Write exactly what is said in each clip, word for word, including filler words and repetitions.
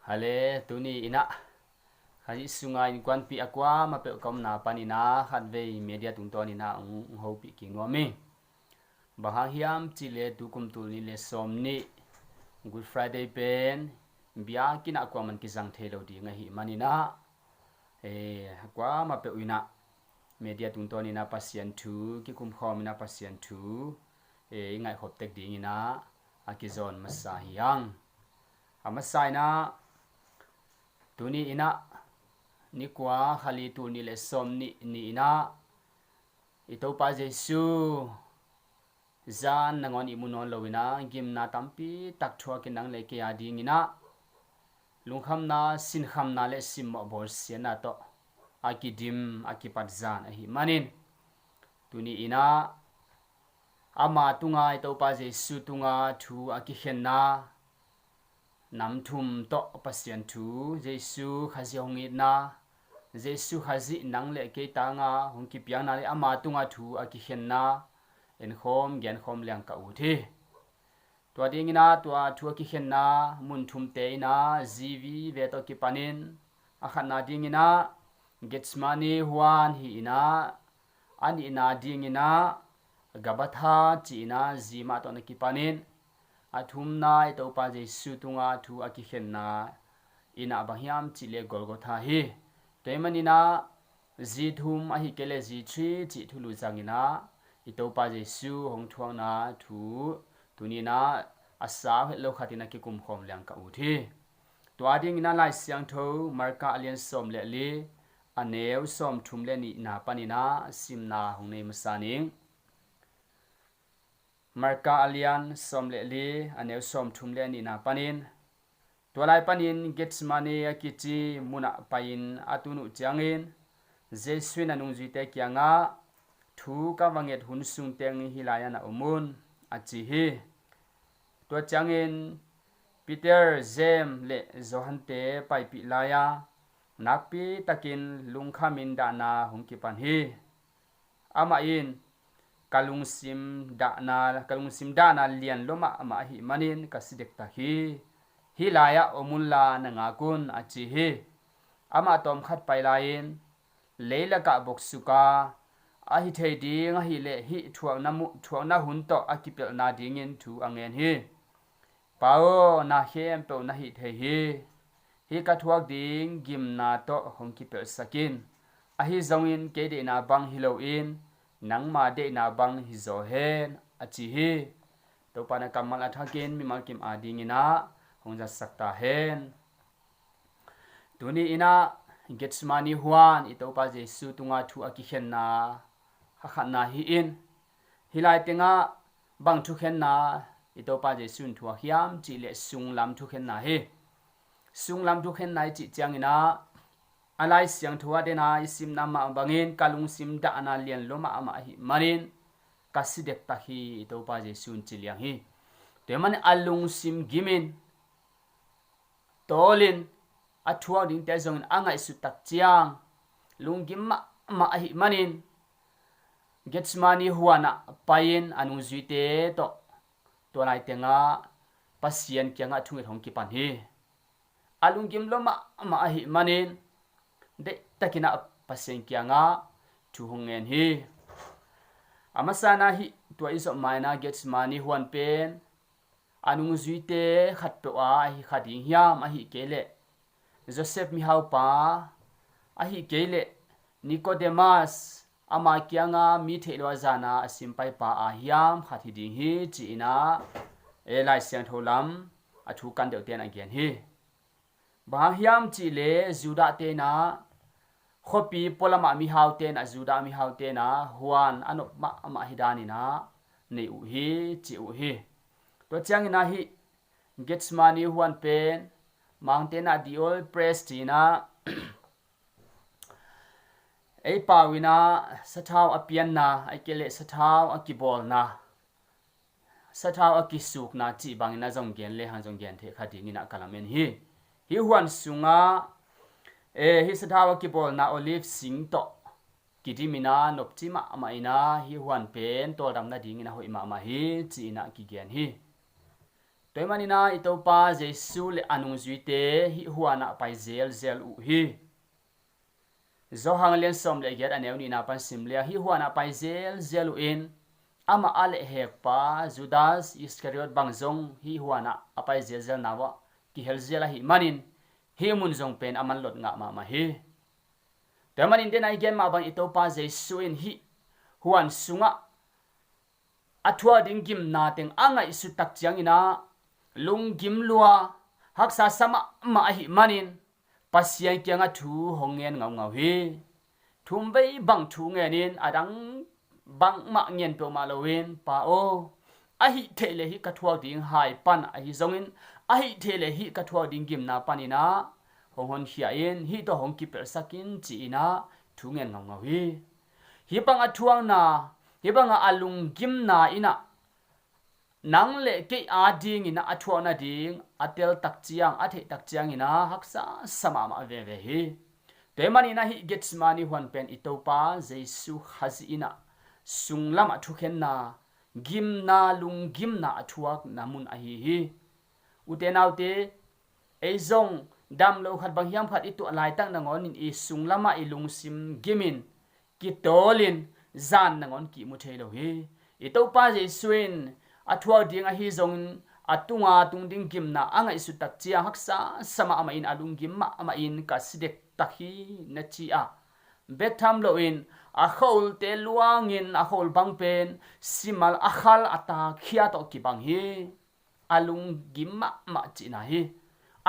Hale, tuni in ah Khazih sunga innkuanpih a kuamah peuh ka omna panin ah khatvei media tungtawnin ah hong, hong hopih kik nuam ing. Bang hang hiam cih leh tu kum tul nih le sawm nih Good Friday pen biakinn ah kuaman kizang thei lo ding ahih manin ah, eh, a kuamah peuh in ah media tungtawnin ah Pasian thu kikum khawmin ah Pasian thu, eh, i ngaihkhop tek dingin ah a kizawn masa hi hang. A masa in ah tuni in ah ni kua, kha li, tul nih le sawm nih ni in ah i Topa Jesu zan nangawn ihmu nawn loin ah gimna tampi tak thuakin nang le kei a dingin ah lungkhamna, sinkhamna le simmawh bawlsiatna tawh a kidim, a kipat zan ahih manin, tuni in ah ama tunga, i Topa Jesu tunga thu a kikhenna, nam thum tawh Pasian thu, Jesu Khazih hong itna, Jesu Khazih nang le kei tanga hong kipiakna le ama tunga thu a kikhenna enkhawm genkhawm leng ka ut hi. Tua dingin ah tua thu a kikhenna mun thumte in ah zi vive tawh kipanin, a khatna dingin ah Gethsemane huan hi in ah, a nihna dingin ah Gabatha ci in ah zi mah tawh na kipanin, a thumna i Topa Jesu tunga thu a kikhenna in ah bang hiam cih leh Golgotha hi. Tua ahih manin ah zi thum ahih kei leh zi three cih thulu zangin ah i Topa Jesu hong thuakna thu tuni in ah a sau het lo khatin a kikum khawm leng ka ut hi. Tua dingin ah Lai Siangtho Marka a lian sawm le li, a neu sawm thum le nihna panin ah simna hong nei masa ning. Marka a lian sawm le li, a neu sawm thum le nihna panin, tua lai panin Gethsemane a kici munah pai-in a tun uh ciangin, Jesu in a nungzuite kiangah, "Thu ka va nget hun sung teng hih lai-ah na om un," a ci hi. Tua ciangin Peter, James le Johan-te paipih lai-a nakpi takin lungkhamin dahna hong kipan hi. Amah in, "Ka lungsim dahna, ka lungsim dahna lian lua mahmah ahih manin ka si dektak hi. Hih lai-ah om unla na ngak un," a ci hi. Amah tawmkhat pai lai-in leilakah boksuka, "A hi thei ding ahih leh hih thuakna mu-, thuakna hun tawh a kipelhna dingin thu a ngen hi. Pa aw, na khempeuh na hih thei hi. Hih ka thuak ding gimna tawh hong kipelhsak in. Ahi zongin kei deihna bang hi loin nangma deihna bang hi zaw hen," a ci hi. Topa in a kammal a thakin mimal kim a dingin ah hong zatsak ta hen. Tuni in ah Gethsemane huan i Topa Jesu tunga thu a kikhenna a khatna hi in, hih lai tengah bang thukhenna i Topa Jesu in thuak hiam cih leh sunglam thukhenna hi. Sunglam thukhenna i cih ciangin ah, a Lai Siangtho ah den a i simna mah bangin, "Ka lungsim dahna lian lua mahmah ahih manin ka si dektak hi," i Topa Jesu in ci liang hi. Tua ahih manin a lungsim gimin, tawlin, a thuak dingte zongin a ngaihsut tak ciang lunggim mahmah ahih manin, Gethsemane huanah pai-in a nungzuite tawh tua lai tengah Pasian kiangah thunget hong kipan hi. A lunggim lua mahmah ahih manin, deihtakin ah Pasian kiangah thu hong ngen hi. A masa in ah hih tua i zawh ma-in ah Gethsemane huan pen a nungzuite khatpeuh a ahi kha ding hiam, ahih kei leh Joseph mihaupa, ahih kei leh Nicodemus, ama kianga mi theih lo a zana a simpaipa a hiam khat hi ding hi, ci-in ah, eh, Lai Siangtho lam a thu kan deuhte in a gen hi. Bang hang hiam cih leh Judah-te in ah, khuapi pualamah mihaute in ah, Judah mihaute in ah huan a nop mahmah hi danin ah nei uh hi, ci uh hi. Tua ciangin ah hih Gethsemane huan pen Mangte in ah the oil press ci-in ah, ei pau in ah sathau a pianna, ahih kei leh sathau a kibawlna, sathau a kisukna cih bangin a zong gen lehang zong gen theih kha dingin ah ka lamen hi. Hih huan sungah, eh, hih sathau a kibawlna olive sing tawh kidimin ah nopci mahmah in ah hih huan pen tawldam nadingin a hoih mahmah hi, ci-in ah kigen hi. Tua ahih manin ah i Topa Jesu le a nungzuite hih huan ah pai zelzel uh hi. Johan lian sawm le giat a neu nihna pan sim leng hih huan ah pai zelzel uh in, amah a lehhekpa Judas Iskariot bang zong hih huan ah a pai zelzelna uah kihel zel ahih manin hih mun zong pen a manlot ngah mahmah hi. Tua ahih manin den a i gen mah bang i Topa Jesu in hih huan sungah a thuak ding gimna teng a ngaihsut tak ciangin ah lunggim lua, haksa sa mahmah ahih manin Pasian kiangah thu hong ngen ngaungau hi. Thumvei bang thu ngenin a dang bangmah ngen peuhmah loin, Pa aw, ahih theih leh hih ka thuak ding hai pan ahi zongin, ahih theih leh hih ka thuak ding gimna panin ah hong honkhia in, hih tawh hong kipelhsak in ci-in ah thu ngen ngaungau hi. Hih bang a thuakna, hih bang a lunggimna in ah nang le kei adingin ah a thuak nading a tel tak ciang, a theih tak ciangin ah haksa sa mahmah veve hi. Tua ahih manin ah hih Gethsemane huan pen i Topa Jesu Khazih in ah sunglamah thukhenna, gimna, lunggimna a thuakna mun ahi hi. Ute naute, ei zong damlo khat bang hiam khat i tuah laitak nangawnin i sunglamah i lungsim gimin kitawlin zan nangawn kihmu thei lo hi. I Topa Jesu in a thuak ding ahi zongin a tunga tung ding gimna a ngaihsut tak ciang haksa sa mahmah in a lunggim mahmah in ka si dektak hi na ci-a bek tham loin a kholte luangin a khol bang pen simal a khal a takkhia tawh kibang hi. A lunggim mahmah cihna hi.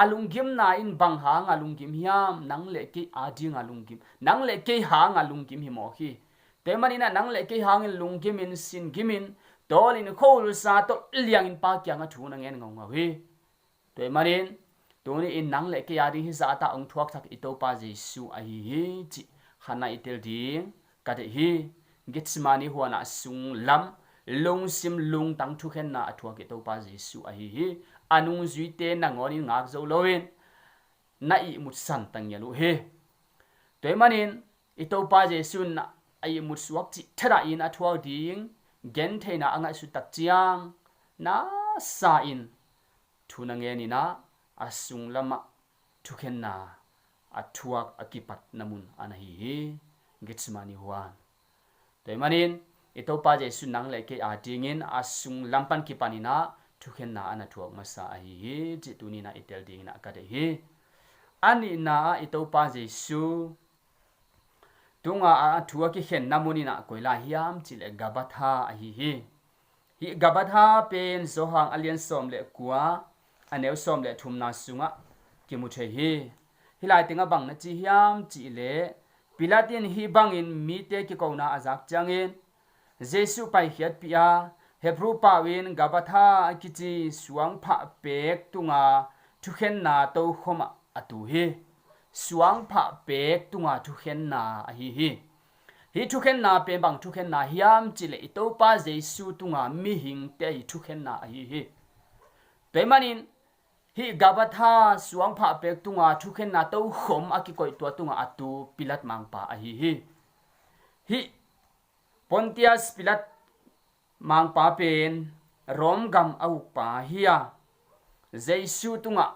A lunggimna in bang hanga lunggim hiam? Nang le kei adinga lunggim, nang le kei hanga lunggim hi mawk hi. Tua ahih manin ah nang le kei hangin lunggimin, singimin, tawlin, khuahulsa tawh liangin Pa kiangah thu na ngen ngaungau hi. Tua ahih manin tuni-in nang le kei ading hih zahta hong thuaksak i Topa Jesu ahi hi cih khatna i tel ding ka deih hi. Gethsemane huanah sunglam lungsim lungtang thukhenna a thuak i Topa Jesu ahi hi. A nungzuite nangawnin ngak zo loin na ihmut san tangial uh hi. Tua ahih manin i Topa Jesu in a ihmut suak cih thadah in a thuak ding gentheihna a ngaihsut tak ciang nasa in thu na ngenin ah a sunglamah thukhenna a thuak a kipatna mun a na hi hi. Gethsemane huan. Tua ahih manin i Topa Jesu nang le kei adingin a sunglam pan kipanin ah thukhenna a na thuak masa ahi hi cih tuni-in ah i tel dingin ah ka deih hi. A nihna ah i Topa Jesu tunga a thu a kikhenna munin ah koi lai hiam cih leh Gabatha ahi hi. Hih Gabatha pen Johan a lian sawm le kua a neu sawm le thumna sungah kimu thei hi. Hih lai tengah bang na ci hiam cih leh Pilat in hih bangin mite kikona a zak ciangin Jesu paikhiatpih a, Hebru pau in Gabatha a kici suangphah pek tunga thukhenna tokhom ah a tu hi. Suangphah pek tunga thukhenna ahi hi. Hih thukhenna pen bang thukhenna hiam cih leh i Topa Jesu tunga mihingte ahi thukhenna ahi hi. Tua ahih manin hih Gabatha suangphah pek tunga thukhenna tokhom a kikoih tua tunga a tu Pilat mangpa ahi hi. Hih Pontius Pilat mangpa pen Rom gam a ukpa hi a, Jesu tungah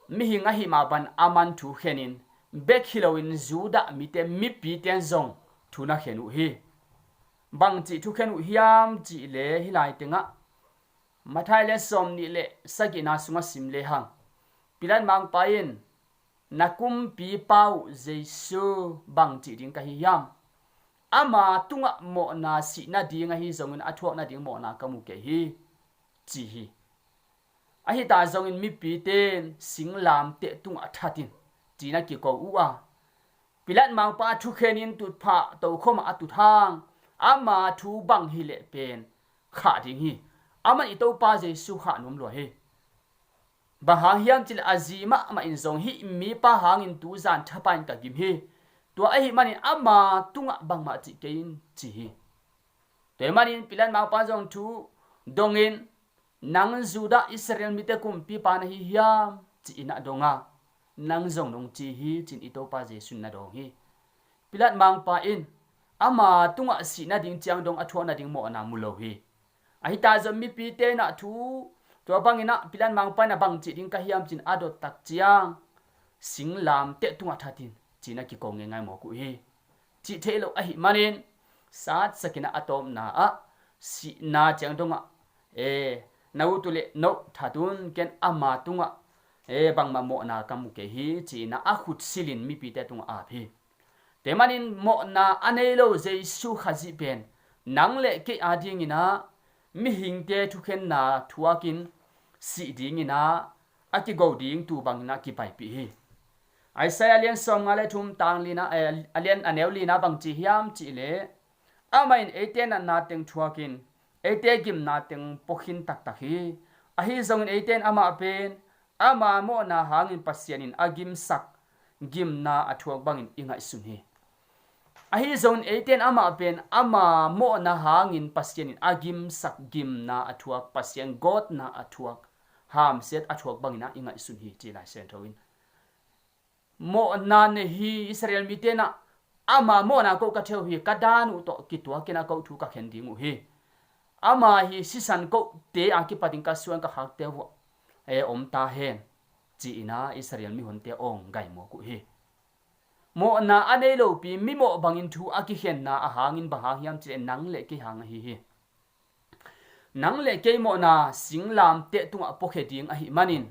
mihing ahih mah bang a man thu khenin bek hi loin Judah mite mipite in zong thu na khen uh hi. Bangcih thu khen uh hiam cih leh hih lai tengah Matthai lian sawm nih le sagihna sungah sim lehang Pilat mangpa in, "Na kumpipa uh Jesu bangcih ding ka hi hiam? Ama tungah mawhna sih nading ahi zongin a thuak nading mawhna ka mu kei hi," ci hi. Ahi ta zongin mipite in singlamteh tungah that in ci-in a kiko uh a, Pilat mangpa thukhenin tutphah tokhom ah a tut hang ama thu bang hi leh pen khah ding hi. Aman i Topa Jesu khah nuam lua hi. Bang hang hiam cih leh a zi mahmah in zong hih mipa hangin tu zan thapai in ka gim hi. Tua ahih manin ama tungah bangmah cih kei in ci hi. Tua ahih manin Pilat mangpa zong thu dongin, "Nang Judah Israel mite kumpipa na hi hiam?" ci-in a dong a, "Nang zong nong ci hi," ci-in i Topa Jesu in na dawng hi. Pilat mangpa in ama tungah sih nading ciang dong a thuak nading mawhna mu lo hi. Ahi ta zong mipite in a thu Tua bangin ah Pilat mangpa in ah bang cih ding ka hiam ci-in a dot tak ciang, singlamteh tungah that in ci-in a kiko ngeingai mawk uh hi. Cih theih loh ahih manin satsak in ah a tawpna ah sihna ciang dongah, e, na ut uh leh no that un, ken ama tungah, e, bangmah mawhna ka mu kei hi ci-in ah a khut silin mipite tungah ap hi. Tua ahih manin mawhna a nei lo Jesu Khazih pen nang le kei adingin ah mihingte thukhenna thuakin sih dingin ah a kigo ding tu bangin ah kipaipih hi. Isaiah a lian sawmnga le thum tang lina, eh, a lian a neu lina bang ci hiam cih leh, amah in eite natna teng thuakin eite gimna teng pua khin taktak hi. Ahi zongin eite in amah pen ama mawhna hangin Pasian in a gimsak gimna a thuak bangin i ngaihsun hi. Ahi zongin eite in amah pen ama mawhna hangin Pasian in a gimsak gimna a thuak, Pasian gawtna a thuak, hamsiat a thuak bangin ah i ngaihsun hi, ci Lai Siangtho in. Mawhna nei hi. Israel mite in ah ama mawhna ko ka theu hi, ka dan uh tawh kituakin ah ko thu ka khen ding uh hi. Ama hi sisan kote a kipatin ka suan ka khakte vuah, e, om ta hen, ci-in ah Israel mihonte awng gai mawk uh hi. Mawhna a nei lopi mimawh bangin thu a kikhenna a hangin bang hang hiam cih leh nang le kei hang ahi hi. Nang le kei mawhna singlamteh tungah puakhia ding ahih manin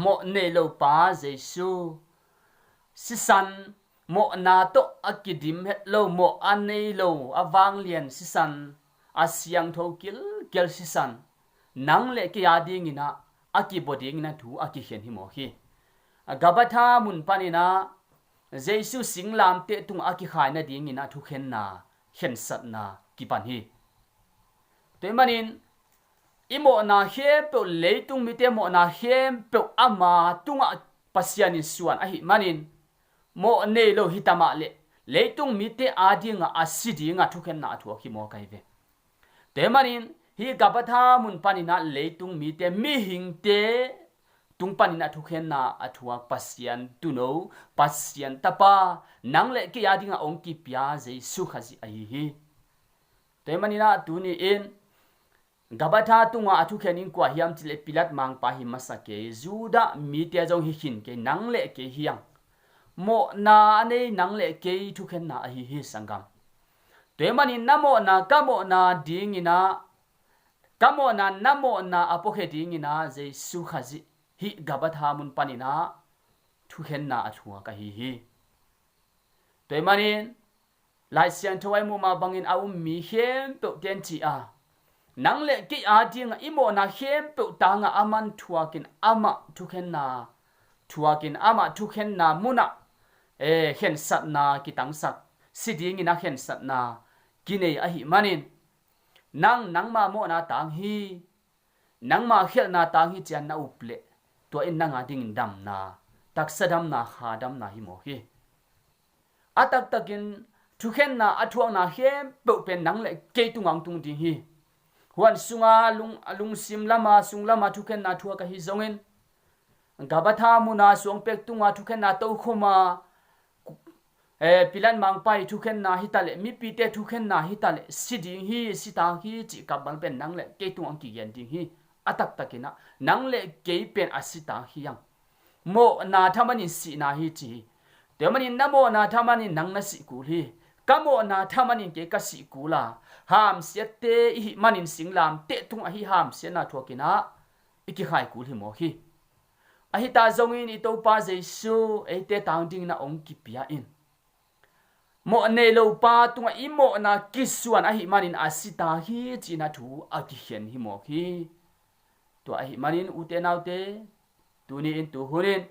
mawh nei lo pa Jesu, sisan mawhna tawh a kidim het lo, mawh a nei lo, a vanglian sisan, a siangtho kilkel sisan, nang le kei adingin ah a kibua dingin ah thu a kikhen hi mawk hi. A Gabatha mun panin ah Jesu singlamteh tungah a kikhai nadingin ah thukhenna, khensatna kipan hi. Tua ahih manin i mawhna khempeuh, leitung mite mawhna khempeuh ama tungah Pasian in suan ahih manin, mawh nei lo hi ta mah leh leitung mite adingah a si dingah thukhenna a thuak hi mawk ahi ve. Tua ahih manin hih Gabatha mun panin ah leitung mite, mihingte tung panin ah thukhenna a thuak Pasian Tuuno, Pasian Tapa, nang le kei adingah hong kipia Jesu Khazih ahi hi. Tua ahih manin ah tuni-in Gabatha tungah a thukhen in kua hiam cih leh Pilat mangpa hi masa kei, Judah mite zong hi khin kei, nang le kei hi hang. Mawhna a nei nang le kei thukhenna ahi hi, sanggam. Tua ahih manin na mawhna, ka mawhna dingin ah, ka mawhna, na mawhna a puakhia dingin ah Jesu Khazih hih Gabatha mun panin ah thukhenna a thuak ahi hi. Tua ahih manin Lai Siangtho ah i muh mah bangin a um mi khempeuh ten ci a, nang le kei adingah i mawhna khempeuh tangah aman thuakin amah thukhenna, thuakin amah thukhenna munah, e, khensatna kitangsak, si dingin a khensatna kinei ahih manin, nang, nangma mawhna tang hi, nangma khialhna tang hi ci-in na up leh, tua in nang adingin damna, taksa damna, kha damna hi mawk hi. A taktakin thukhenna a thuakna khempeuh pen nang le kei tungah hong tung ding hi. Huan sunga lung, a lungsim lama, sung lama thukhenna thuak ahi zongin, Gabatha muna suangpek tunga thukhenna tokhoma, e, Pilat mangpa ii thukhenna hi ta leh, mipite thukhenna hi ta leh, si ding hi, si tak hi cih kammal pen nang le kei tungah hong kigen ding hi. A taktakin ah nang le kei pen a si tak hi hang. Mawhna thaman in sihna hi ci hi. Tua ahih manin na mawhna thaman in nang na sih kul hi. Ka mawhna thaman in kei ka sih kul a, hamsiatte i hih manin singlamteh tungah hih hamsiatna thuakin ah i kikhai kul hi mawk hi. Ahi ta zongin i Topa Jesu eite tang dingin ah hong kipia in, mawh nei lo pa tungah i mawhna kisuan ahih manin a si tak hi ci-in ah thu a kikhen hi mawk hi. Tua ahih manin ute naute, tuni-in, tu hunin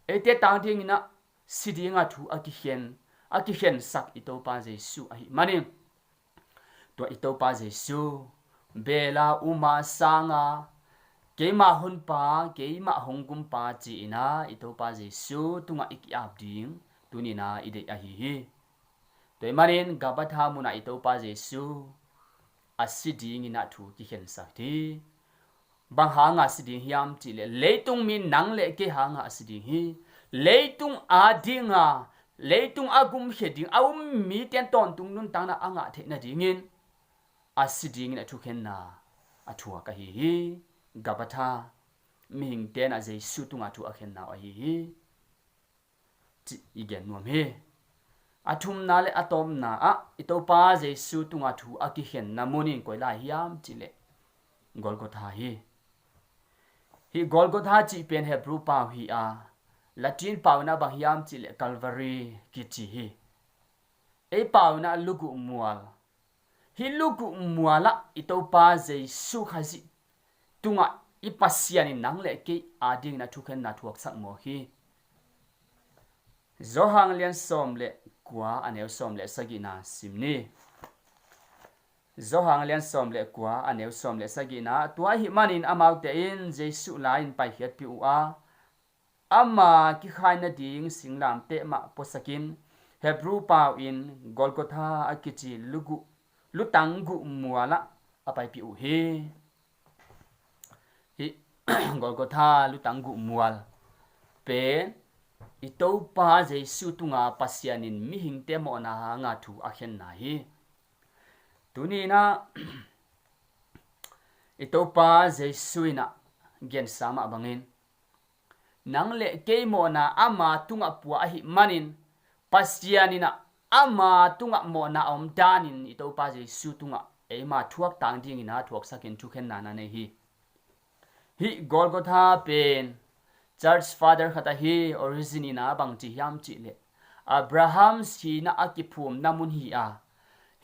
eite tang dingin ah si dinga thu a kikhen, a kikhensak i Topa Jesu ahih manin, tua i Topa Jesu bela uma sanga, keima honpa, keima hong gumpa ci-in ah i Topa Jesu tungah i ki-ap ding tuni-in ah i deih ahi hi. Tua ahih manin Gabatha munah i Topa Jesu a si dingin ah thu kikhensak hi. Bang hanga a si ding hiam cih leh, leitung mi nang le kei hanga a si ding hi. Leitung adinga, leitung a gumkhia ding a um mite in tawntung nuntakna a ngah theih nadingin a si dingin a thukhenna a thuak ahi hi. Gabbatha, mihingte in ah Jesu tungah thu a khenna uh ahi hi, cih i gen nuam hi. A thumna le a tawpna ah i Topa Jesu tungah thu a kikhenna mun in koi lai hiam cih leh Golgotha hi. Hih Golgotha cih pen Hebrew pau hi a, Latin pau in ah bang hiam cih leh Calvary kici hi. Ei pau in ah luguh mual. Hih luguh mual ah i Topa Jesu Khazih tungah i Pasian in nang le kei a dingin a thukhenna thuaksak mawk hi. Johan lian sawm le kua a neu sawm le sagihna sim ni. Johan lian sawm le kua a neu sawm le sagihna, tua ahih manin amaute in Jesu la-in paikhiatpih uh a, ama kikhai nading singlamteh mah puasakin Hebrew pau in Golgotha a kici luguh, lutang guh mual ah a paipih uh hi. Hih Golgotha lutang guh mual pen i Topa Jesu tunga Pasian in mihingte mawhna hanga thu a khenna hi. Tuni in ah i Topa Jesu in ah gensa mah bangin nang le kei mawhna ama tungah pua ahih manin Pasian in ah ama tungah mawhna a om danin i Topa Jesu tungah eima thuak tang dingin a thuaksakin thukhenna na nei hi. Hih Golgotha pen Church Father khat ahi Origen in ah bang ci hiam cih leh Abraham sina a kiphumna mun hi a,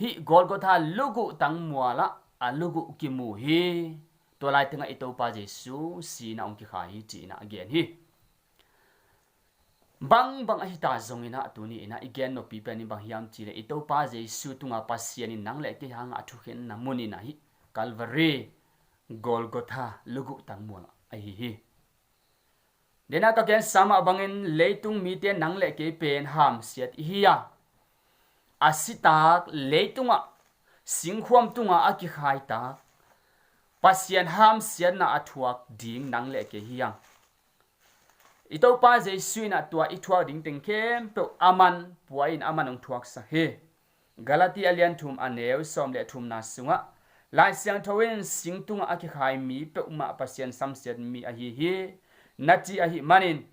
hih Golgotha luguh tang mual ah a luguh kimu hi. Tua lai tengah i Topa Jesu sina hong kikhai hi ci-in ah a gen hi. Bangbang ahi ta zongin ah tuni in ah i gen noppi pen in bang hiam cih leh i Topa Jesu tunga Pasian in nang le kei hanga a thukhenna mun in ah hih Calvary, Golgotha luguh tang mual ahi hi. Dena ka gensa mah bangin leitung mite nang le kei pen hamsiat i hi a, a sitak leitungah singkhuam tunga a kikhaitak Pasian hamsiatna a thuak ding nang le kei hi hang. I Topa Jesu in ah tua i thuak ding teng khempeuh aman pua in aman hong thuaksak hi. Galati a lian thum a neu sawm le thumna sungah Lai Siangtho in sing tungah a kikhai mi peuhmah Pasian samsiat mi ahi hi, na ci ahih manin,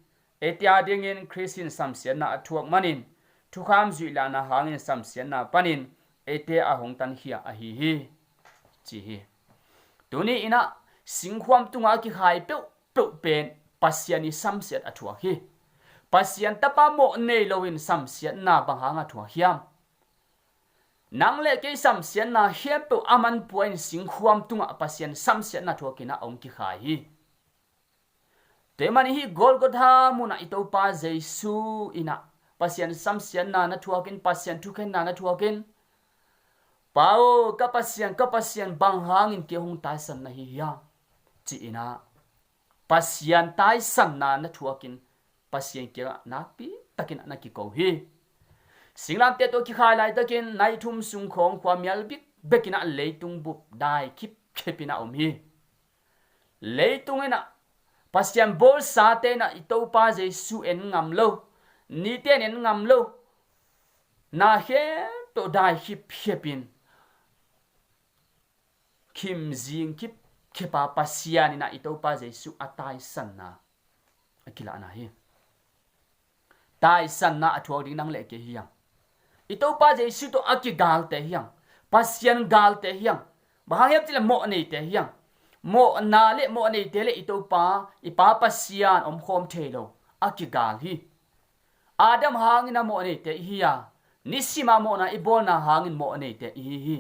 eite a dingin Khrist in samsiatna a thuak manin, thukham zuih lahna hangin samsiatna panin eite a hong tankhia ahi hi, ci hi. Tuni in ah singkhuam tungah a kikhai peuhpeuh pen Pasian i samsiat a thuak hi. Pasian Tapa mawh nei loin samsiatna bang hanga thuak hiam? Nang le kei samsiatna khempeuh aman pua in singkhuam tungah Pasian samsiatna thuakin ah hong kikhai hi. Tua ahih manin hih Golgotha munah i Topa Jesu in ah Pasian samsiatna na thuakin, Pasian thukhenna na thuakin, Pa aw, ka Pasian, ka Pasian, bang hangin kei hong taisan na hi hiam? Ci-in ah Pasian taisanna na thuakin Pasian kiangah nakpi takin ah na kiko hi. Singlamteh tawh kikhai laitakin nai thum sung khawng khua mial bikbek in ah leitung bup dai khipkhip in ah om hi. Leitung in ah Pasian bawlsate in ah i Topa Jesu en ngam lo, nite in en ngam lo, na khempeuh dai khipkhip in khimzing khipkhip a Pasian in ah i Topa Jesu a taisanna a kilahna hi. Taisanna a thuak ding nang le kei hi hang. I Topa Jesu tawh a kigalte hi hang. Pasian galte hi hang. Bang hang hiam cih leh mawh neite hi hang. Mawhna le mawh neite le i Topa, i Pa Pasian omkhawm thei lo. A kigal hi. Adam hangin a mawh neite i hi a, nisim a mawhna i bawlna hangin mawh neite i hi hi.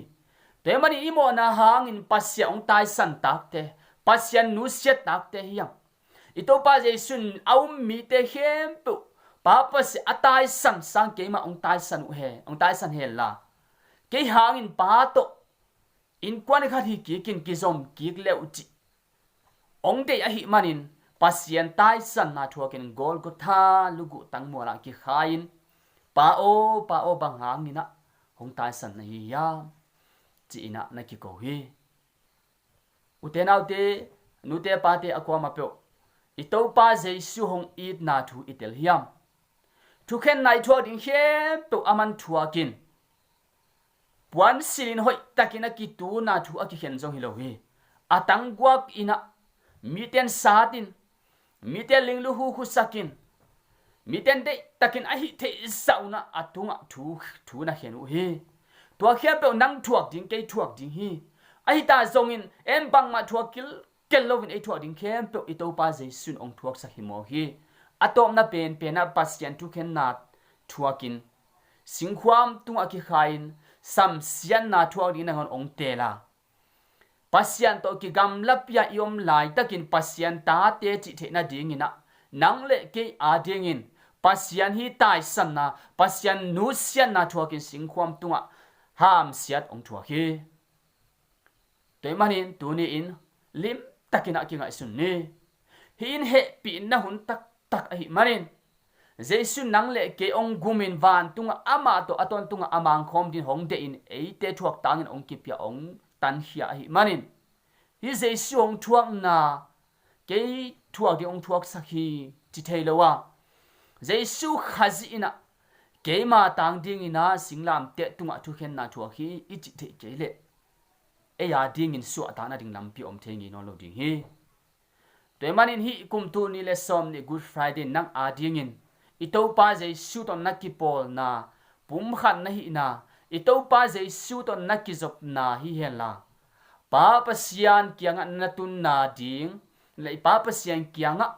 Tua ahih manin i mawhna hangin Pasian hong taisan takte, Pasian nusiat takte hi hang. I Topa Jesu in a um mite khempeuh, Pa Pasian a taisan sang keimah hong taisan uh hen, hong taisan hen la, kei hangin Pa tawh innkuan khat hi kikin kizom kik le uh cih hong deih ahih manin Pasian taisanna thuakin Golgotha luguh tangmual ah kikhai-in, Pa aw, Pa aw, bang hangin ah hong taisan na hi hiam? Ci-in ah na kiko hi. Ute naute, nute pate a kuamah peuh, i Topa Jesu hong itna thu i tel hiam? Thukhenna i thuak ding khempeuh aman thuakin, puansilh in hoihtakin a kituna thu a kikhen zong hi lo hi. A tangguak in ah mite in sat in, mite linglu hukhusak in, mite in deihtakin a hih theih zah un ah a tungah thu, thu na khen uh hi. Tua khempeuh nang thuak ding, kei thuak ding hi. Ahi ta zongin en bangmah thuak kilkel loin ei thuak ding khempeuh i Topa Jesu in hong thuaksak hi mawk hi. A tawpna penpen ah Pasian thukhenna thuakin singkhuam tungah kikhai-in samsiatna thuak ding nangawn hong teel a, Pasian tawh kigamla pia i om laitakin Pasian tate cih theih nadingin ah nang le kei adingin Pasian hih taisanna, Pasian nusiatna thuakin singkhuam tungah hamsiat hong thuak hi. Tua ahih manin tuni-in limtakin ah kingaihsun ni. Hih in hehpihna hun taktak ahih manin Jesu nang le kei hong gumin vantungah amah tawh a tawntungah a mangkhawm dingin hong deih in eite thuak tangin hong kipia, hong tankhia ahih manin hih Jesu hong thuakna kei thuak ding hong thuaksak hi ci thei lo a, Jesu Khazih in ah keima tang dingin ah singlamteh tungah thukhenna thuak hi i cih theih kei leh ei adingin suahtakna ding lampi om thei ngei nawn lo ding hi. Tua ahih manin hih kum tul nih le sawm nih Good Friday nang adingin i Topa Jesu tawh na kipawlna, pumkhat na hihna, i Topa Jesu tawh na kizopna hi henla, Pa Pasian kiangah na tunna ding le i Pa Pasian kiangah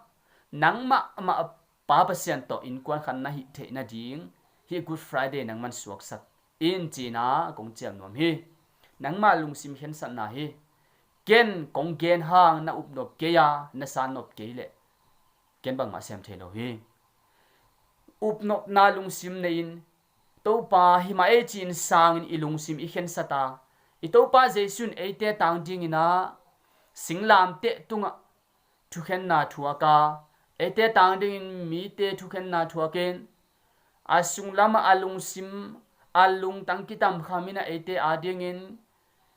nang mahmah Pa Pasian tawh innkuan khat na hih theih nading hih Good Friday nangman suaksak in ci-in ah kong ciam nuam hi. Nangma lungsim khensatna hi. Ken kong gen hang na upnop kei a, na sannop kei leh ken bangmah sem thei lo hi. Upnopna lungsim nei-in Topa hih mah ei ci-in sangin i lungsim i khensat a, i Topa Jesu in eite tang dingin ah singlamteh tungah thukhenna thuak a, eite tang dingin mite thukhenna thuakin a sunglamah a lungsim, a lungtang kitamkham in ah eite adingin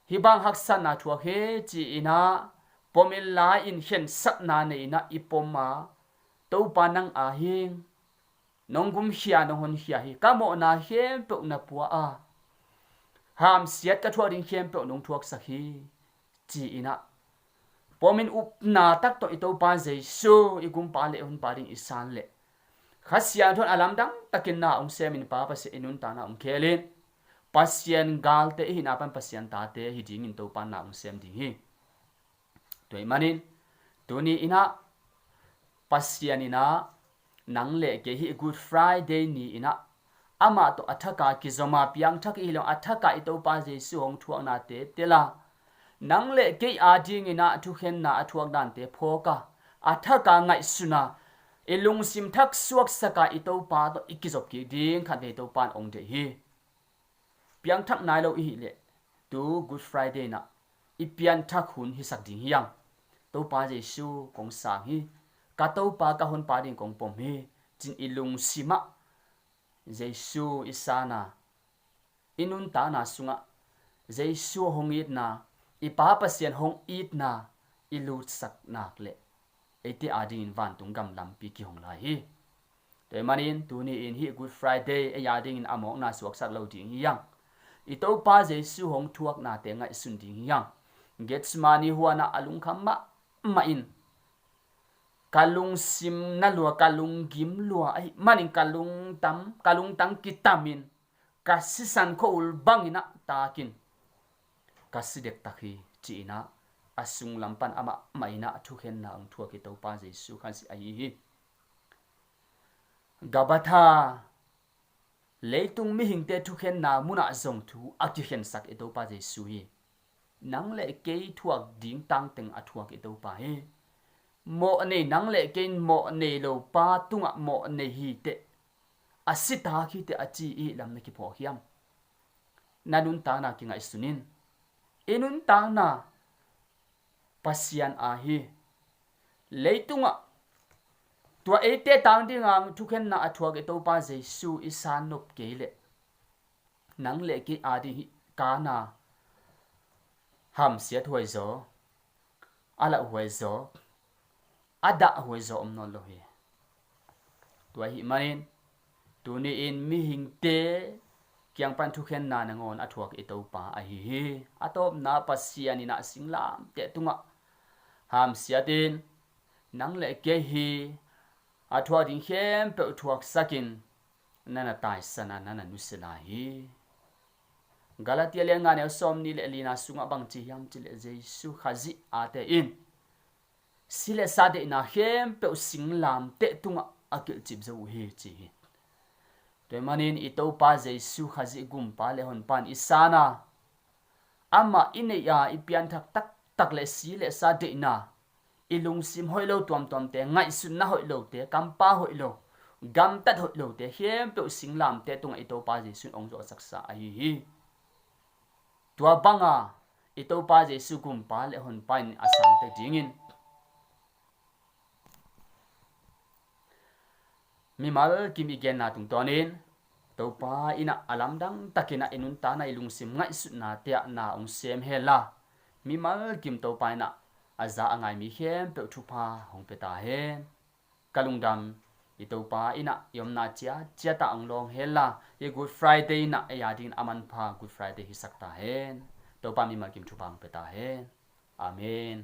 hih bang haksatna thuak hi ci-in ah pom in la-in khensatna nei-in ah i pom a, Topa nang a hing, nong gumkhia, nong honkhia hi. Ka mawhna khempeuh na pua a, hamsiat ka thuak ding khempeuh nong thuaksak hi ci-in ah pom in upna tak tawh i Topa Jesu i Gumpa le i Honpa ding i san leh Kha Siangtho in a lamdang takin na hong semin Pa Pasian i nuntakna hong khelin Pasian galte i hihna pan Pasian tate hi dingin Topa in na hong sem ding hi. Tua ahih manin tuni-in ah Pasian in ah nang le kei hih Good Friday ni-in ah amah tawh a thak a kizom a, piangthak i hi lo a thak a i Topa Jesu hong thuaknate tel a, nang le kei adingin ah thukhenna a thuak dante phawk a, a thak a ngaihsun a, i lungsim thak suaksak a i Topa tawh i kizop kik ding khatvei Topa in hong deih hi. Piangthak nai lo i hih leh tu Good Friday in ah i pianthak hun hisak ding hi hang. Topa Jesu kong sang hi, ka Topa ka Honpa ding kong pom hi ci-in i lungsim ah Jesu i san a, i nuntakna sungah Jesu hong itna, i Pa Pasian hong itna i lutsak nak leh eite adingin vantung gam lampi kihong lai hi. Tua ahih manin tuni-in hih Good Friday ei adingin a mawkna suaksak lo ding hi hang. I Topa Jesu hong thuaknate ngaihsun ding hi hang. Gethsemane huan ah a lungkham mahmah in, ka lungsim na lua, ka lunggim lua ahih manin ka lungtam, ka lungtang kitamin ka sisan khua-ul bangin ah takin ka si dektak hi ci-in ah a sunglam pan amah mah in ah thukhenna hong thuak i Topa Jesu Khazih ahi hi. Gabbatha, leitung mihingte thukhenna munah zong thu a kikhensak i Topa Jesu hi. Nang le kei thuak ding tangteng a thuak i Topa hi. Mawh nei, nang le kei in mawh nei lo pa tungah mawh nei hi teh, a si tak hi teh a ci i hih lam na kiphawk hiam? Na nuntakna kingaihsun in. I nuntakna Pasian a hi. Leitungah tua eite tang dinga thukhenna a thuak i Topa Jesu i san nop kei leh nang le kei ading hih Kana hamsiat huai zaw, a lauhuai zaw, a dahhuai zaw om nawn lo hi. Tua ahih manin tuni-in mihingte kiang pan thukhenna nangawn a thuak i Topa ahi hi. A tawpna Pasian in ah singlamteh tungah Hamsiatin nang le kei hi a thuak ding khempeuh thuaksakin na na taisan a, na na nusia lai hi. Galatia lian nga neu sawmnih le lina sungah bang ci hiam cih leh Jesu Khazih ate in si le sa deihna khempeuh singlamteh tungah a kilhcip zo uh hi ci hi. Tua ahih manin i Topa Jesu Khazih Gumpa le Honpa in i san a, amah i neih a i pianthak taktak le si le sa deihna, i lungsim hoih lo tuamtuamte, ngaihsutna hoih lote, kampau hoih lo, gamtat hoih lote khempeuh singlamteh tungah i Topa Jesu in hong zawhsaksa ahi hi. Tua banga i Topa Jesu Gumpa le Honpa in a sangtek dingin mimal kim i genna tungtawnin Topa in ah a lamdang takin ah i nuntakna, i lungsim ngaihsutnate ah na hong sem hen la, mimal kim Topa in ah a za a ngai mi khempeuh thupha hong pia ta hen. Ka lungdam, i Topa in ah i omna ciatciat ah hong lawng hen la, i Good Friday in ah ei a dingin a manpha Good Friday hisak ta hen. Topa mimal kim thupha hong pia ta hen. Amen.